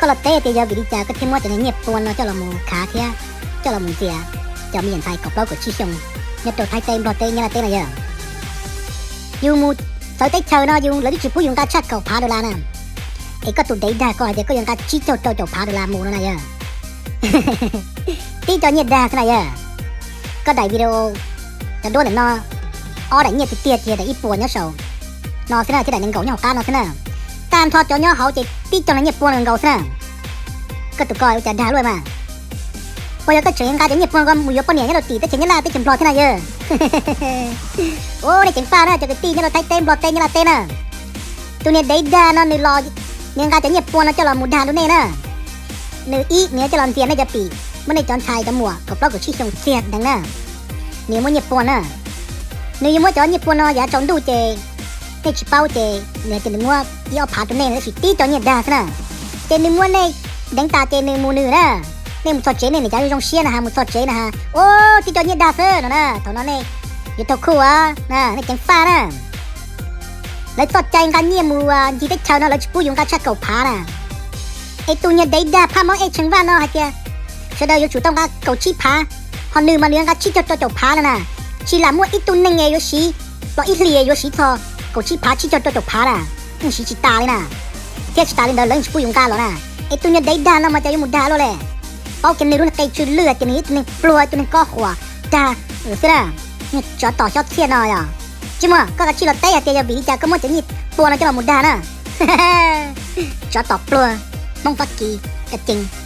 Koj los teb tias yog vim li cas koj thiaj muab cov nyiaj pua no coj los mus khav thiab coj los mus ntxias cov me nyuam ntxhais kaum plaub kaum tsib xyoo nyob rau Thaib teb, Nplog teb, Nyab Laj teb no yog? Yus mus txawv teb chaws no yus, lawv twb tsis pub yus nqa tshaj kaum phav dollar na, es koj tus dev dag koj hais tias koj yuav nqa tsib caug rau caum phav dollar mus no na yog? Tib co nyiaj dag xwb na yog. Koj daim video, cov duab ntawm no, ob daim nyiaj tiag tiag ces daim ib puas nyob saum no xwb na thiab daim nees nkaum nyob hauv qab no xwb na. Tag nrho cov nyob hauv ces tib co no nyiaj pua nees nkaum xwb na. Koj tus ko ua cas dag luaj mas? Puas yog koj tseem nqa cov nyiaj pua ko mus yuav poj niam nyob rau tim teb chaws Nyab Laj, teb chaws Nplog thiab na yog? Ua, nej ceev faj na cov kwv tij nyob rau Thaib teb, Nplog teb, Nyab Laj teb na. Tus niag dev dag no nws los, nws nqa cov nyiaj pua no coj los mus dag rau nej na. Nws ib, nws coj los ntxias nej cov pim, muab nej cov ntxhais cov muam kaum plaub kaum tsib xyoo txiag deev na. Nws yuav muab nyiaj pua na. Nws yuav muab cov nyiaj pua no yav tsaus ntuj ces nej tsis paub ces nws hais tias nws muab ib ob phav rau nej, tab sis tib co nyiaj dag xwb na. Ces nws muab nej deev tas ces nws mus nws na. Nej mus txog tsev nej niam cav zoo siab na has, mus txog tsev na has, ua, tib co nyiaj dag xwb no na. Thaum no nej yuav tau khuj, nej ceev faj na. Lawv txoj cai nqa nyiaj mus ncig teb chaws no lawv tsis pub yus nqa tshaj kaum phav na. Es tus niag dev dag phaj mob ej tshee vaj no hais tias sawv daws yuav tsum tau nqa kaum tsib phav, ho nws mas nws nqa tsib caug rau caum phav no na. Tsis lam muaj ib tug neeg yuav siv, los ib hlis yuav siv txog kaum tsib phav tsib caug rau caum phav na, yeej siv tsis tas li na. Thiab tsis tas li ntawd lawv yeej tsis pub yus nqa los na. Es tus niag dev dag no mas cas yuav mus dag luaj li? Paub kiag nws lub qe tsw lwj tias nws ib tug neeg pluag, ib tug neeg kob huam dag xwb na. Tsov tom xyob txhiaj no yog. Tsis muaj, koj kav tsij los teb hais tias yog vim li cas koj muab cov nyiaj pua no coj los mus dag na. Tsov tom pluag, Hmoob Fab Kis, ka cees.